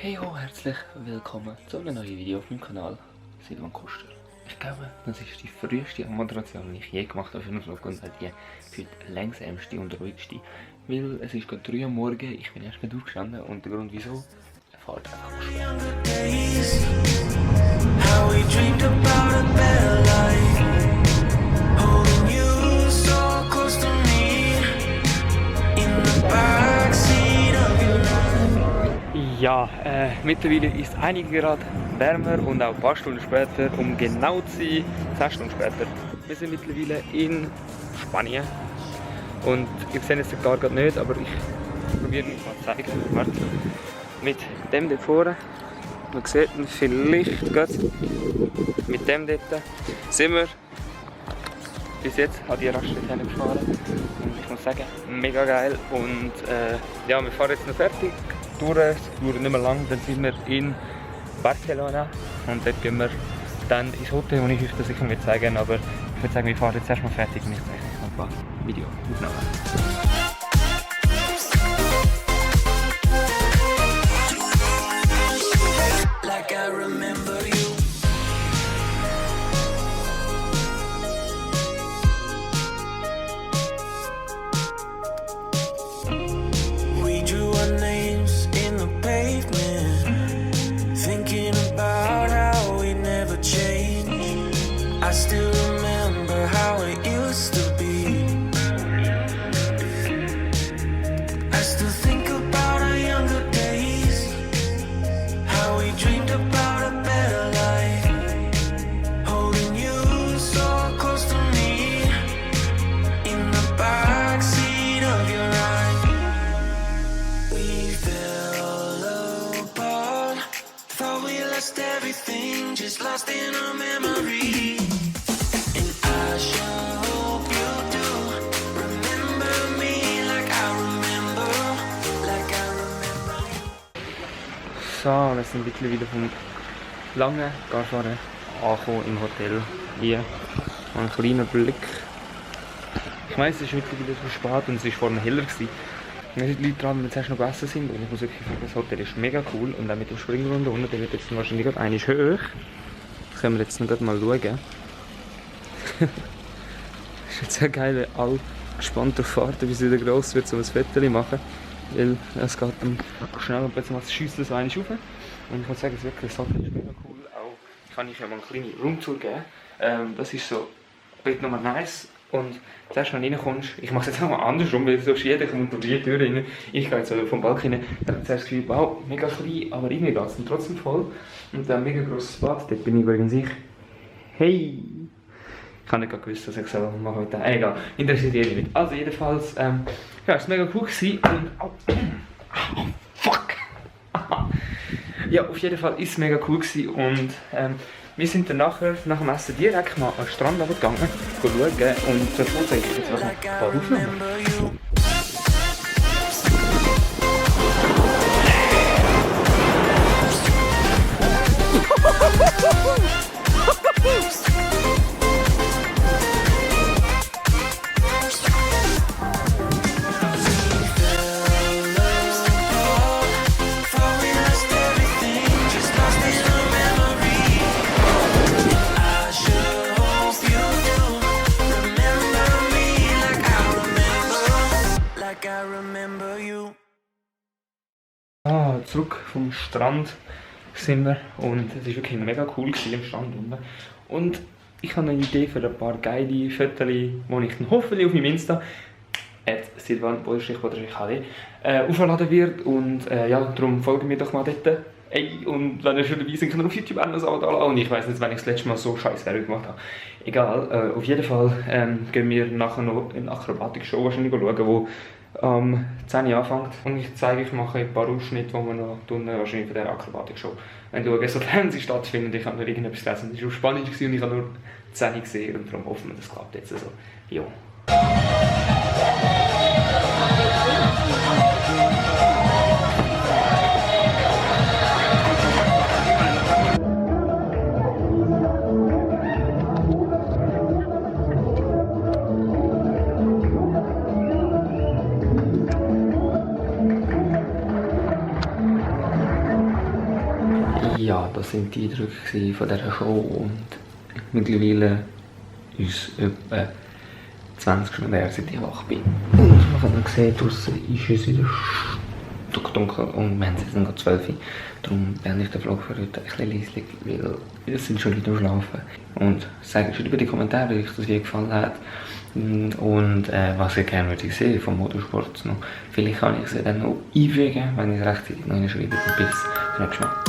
Hey ho, herzlich willkommen zu einem neuen Video auf meinem Kanal Silvan Kuster. Ich glaube, das ist die früheste Moderation, die ich je gemacht habe für einen Vlog und die für die längsamste und ruhigste. Weil es ist gerade 3 Uhr morgens, ich bin erst gerade aufgestanden und der Grund wieso erfahrt einfach Ja, mittlerweile ist es einige Grad wärmer und auch ein paar Stunden später, um genau zu sein, 10 Stunden später. Wir sind mittlerweile in Spanien und ihr seht es gerade nicht, aber ich probiere euch mal zu zeigen. Warte. Mit dem dort vorne, man sieht ihn vielleicht gerade, mit dem dort sind wir bis jetzt an die Raststätte gefahren und ich muss sagen, mega geil und ja, wir fahren jetzt noch fertig. Es dauert nicht mehr lang, dann sind wir in Barcelona und dort gehen wir dann ins Hotel, wo ich euch das sicher zeigen kann, aber ich würde sagen, wir fahren jetzt erstmal fertig und ich zeige euch noch ein paar Videoaufnahmen. Everything just lost in a memory, and I sure hope you do remember me like I remember you. So, wir sind mittlerweile vom langen Garfahren angekommen im Hotel. Hier ein kleiner Blick. Ich weiss, es ist mittlerweile so spät und es war vorhin heller gewesen. Wir sind Leute dran, wenn wir zuerst noch gegessen sind und ich muss wirklich sagen, das Hotel ist mega cool und auch mit dem Springbrunnen unten, der wird jetzt wahrscheinlich gerade einmal hoch. Das können wir jetzt noch mal schauen. Das ist jetzt sehr geil, wenn alle gespannt darauf warten, bis es wieder gross wird, um ein Foto zu machen. Weil es geht dann schnell und plötzlich mal das Schiessen so einmal rauf. Und ich muss sagen, das Hotel ist mega cool. Auch ich kann euch ja mal eine kleine Roomtour geben. Das ist so Bett Nummer 1. Und zuerst, wenn du reinkommst, ich mache es jetzt auch mal andersrum, weil so jeder kommt durch die Tür rein. Ich gehe jetzt also vom Balkon rein, dann habe ich zuerst das Gefühl, wow, mega klein, aber irgendwie geht es trotzdem voll. Und dann ein mega grosses Bad, dort bin ich übrigens ich. Hey! Ich habe nicht gewusst, was ich so mache heute. Egal, interessiert jeden nicht. Also jedenfalls, ja, es war mega cool gewesen und... Oh, fuck! Ja, auf jeden Fall ist es mega cool gewesen und... wir sind dann nach dem Essen direkt mal am Strand gegangen, schauen und davor zeige ich jetzt noch ein paar Aufnahmen. Zurück vom Strand sind wir und es war wirklich mega cool am Strand unten. Und ich habe eine Idee für ein paar geile Fotos, die ich dann hoffentlich auf meinem Insta @silvan_HD aufladen wird. Und ja, darum folgen mir doch mal dort. Ey, und wenn ihr schon dabei seid, könnt ihr auf YouTube auch noch so anladen. Und ich weiss nicht, wenn ich das letzte Mal so scheiß Werbung gemacht habe. Egal, auf jeden Fall gehen wir nachher noch in Akrobatik-Show wahrscheinlich schauen, wo 10 Uhr anfängt. Und ich zeige euch mache ein paar Ausschnitte, die wir noch tun, wahrscheinlich von dieser Akrobatik-Show. Wenn schauen, sofern sie stattfindet, ich habe noch irgendetwas gelesen. Das war spannend und ich habe nur 10 gesehen und darum hoffen wir, das klappt jetzt so. Jo. das sind die Eindrücke von dieser Show und mittlerweile ist es etwa 20 Stunden her, seit ich wach bin. Und man sieht, draussen ist es wieder dunkel und wir haben es jetzt 12 Uhr. Darum beende ich den Vlog für heute ein bisschen leislich, weil wir sind schon Leute am Schlafen. Und sagt schon über die Kommentare, wie euch das Video gefallen hat. Und was ihr gerne würde sehen vom Motorsport noch. Vielleicht kann ich es dann noch einfügen, wenn ich es rechtzeitig noch schreibe. Bis zum nächsten Mal.